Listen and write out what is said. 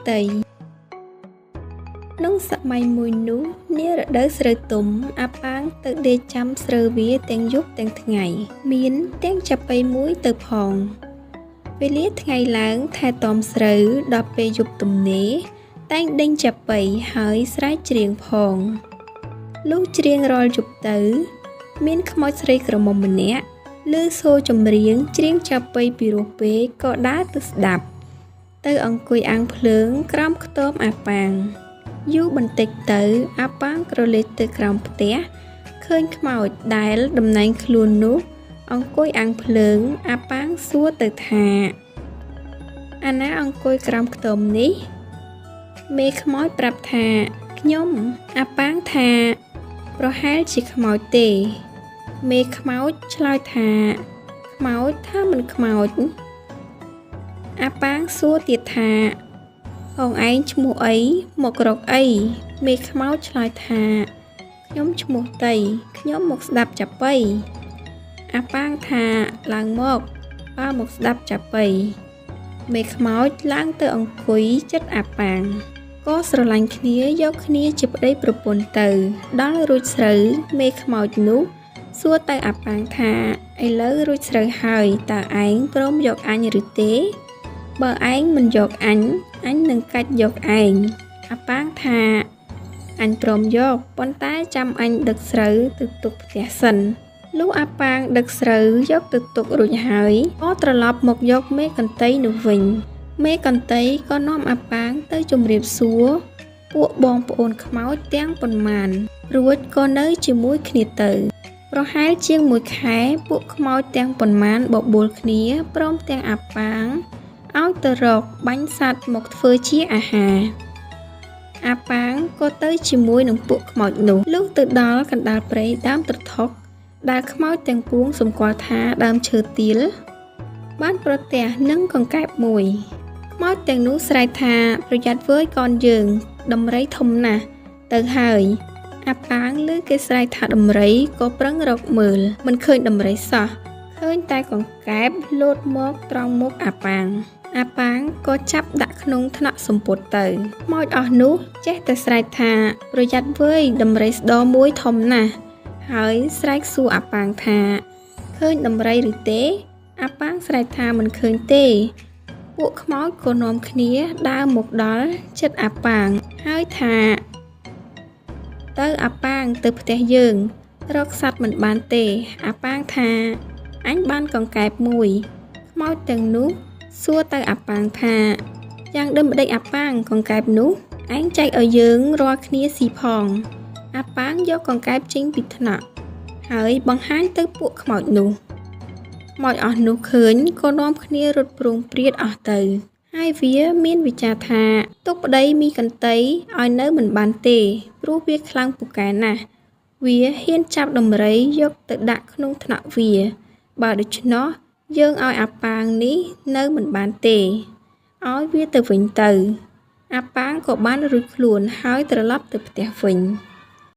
ន្តីក្នុងសម័យមួយនោះនារដូវស្រូវទុំអាប៉ាងទៅដេកចាំស្រូវវាទាំងយប់ទាំងថ្ងៃមានទាំងចាប៉ីមួយទៅផងវេលាថ្ងៃឡើងថែទាំស្រូវដល់ពេលយប់ទំនេរតែងដេញចាប៉ីហើយស្រែកច្រៀងផងលុះច្រៀងរាល់យប់ទៅមានខ្មោចស្រីក្រមុំម្នាក់ឮសូរចម្រៀងច្រៀងចាប៉ីពីរោះពេកក៏ដើរទៅស្ដាប់ទៅអង្គុយអាំងភ្លើងក្រោមខ្ទមអាប៉ាងយូរបន្តិចទៅអាប៉ាងក្រឡេកទៅក្រោមផ្ទះឃើញខ្មោចដែលតំណែងខ្លួននោះអង្គុយអាំងភ្លើងអាប៉ាងសួរទៅថាអាណាអង្គុយក្រោមខ្ទមនេះមេខ្មោចប្រាប់ថាខ្ញុំអាប៉ាងថាប្រហែលជាខ្មោចទេមេខ្មោចឆ្លើយថាខ្មោចថាមិនខ្មោចអាប៉ាងសួរទៀតថាផងឯងឈ្មោះអីមករកអីមេខ្មោចឆ្លើយថាខ្ញុំឈ្មោះតីខ្ញុំមកស្ដាប់ចាប៉ីអាប៉ាងថាឡើងមកបើមកស្ដាប់ចាប៉ីមេខ្មោចឡើងទៅអង្គុយចិត្តអាប៉ាងក៏ស្រឡាញ់គ្នាយកគ្នាជាប្តីប្រពន្ធទៅដល់រួចស្រូវមេខ្មោចនោះសួរទៅអាប៉ាងថាឥឡូវរួចស្រូវហើយតើឯងព្រមយកអញឬទេបើឯងមិនយកអញអញនឹងកាច់យកឯងអាប៉ាងថាអញព្រមយកប៉ុន្តែចាំអញដឹកស្រូវទៅទុកផ្ទះសិនលុះអាប៉ាងដឹកស្រូវយកទៅទុករួចហើយក៏ត្រឡប់មកយកមេកន្តីនោះវិញមេកន្តីក៏នាំអាប៉ាងទៅជម្រាបសួរពួកបងប្អូនខ្មោចទាំងប៉ុន្មានរួចក៏នៅជាមួយគ្នាទៅប្រហែលជាងមួយខែពួកខ្មោចទាំងប៉ុន្មានបបួលគ្នាព្រមទាំងអាប៉ាងឲ្យទៅរកបាញ់សត្វមកធ្វើជាអាហារអាប៉ាងក៏ទៅជាមួយនឹងពួកខ្មោចនោះលុះទៅដល់កណ្ដាលព្រៃដើមត្រថុកដែលខ្មោចទាំងពួងសម្គាល់ថាដើមឈើទាលបានប្រទះនឹងកង្កែបមួយខ្មោចទាំងនោះស្រែកថាប្រយ័ត្នវើយកូនយើងដំរីធំណាស់ទៅហើយអាប៉ាងឮគេស្រែកថាដំរីក៏ប្រឹងរកមើលមិនឃើញដំរីសោះឃើញតែកង្កែបលោតមកត្រង់មុខអាប៉ាងអាប៉ាងក៏ចាប់ដាក់ក្នុងថ្នាក់សម្ពុតទៅខ្មោចអស់នោះចេះតែស្រែកថាប្រយ័ត្នវើយដំរីស្ដមួយធំណាស់ហើយស្រែកសួរអាប៉ាងថាឃើញដំរីឬទេអាប៉ាងស្រែកថាមិនឃើញទេពួកខ្មោចក៏នាំគ្នាដើរមកដល់ចិត្តអាប៉ាងហើយថាទៅអាប៉ាងទៅផ្ទះយើងរកសត្វមិនបានទេអាប៉ាងថាអញបានកង្កែបមួយខ្មោចទាំងនោះសួរទៅអាប៉ាងថាយ៉ាងដូចម្ដេចអាប៉ាងកង្កែបនោះឯងចែកឲ្យយើងរាល់គ្នាស៊ីផងអាប៉ាងយកកង្កែបចេញពីថ្នាក់ហើយបង្ហាញទៅពួកខ្មោចនោះខ្មោចអស់នោះឃើញក៏នាំគ្នារត់ព្រោងព្រាតអស់ទៅហើយវាមានវិចារថាទុកប្តីមីកន្តីឲ្យនៅមិនបានទេព្រោះវាខ្លាំងពូកែណាស់វាហ៊ានចាប់ដំរីយកទៅដាក់ក្នុងថ្នាក់វាបើដូច្នោះយើងឲ្យអាប៉ាងនេះនៅមិនបានទេឲ្យវាទៅវិញទៅអាប៉ាងក៏បានរួចខ្លួនហើយត្រឡប់ទៅផ្ទះវិញ។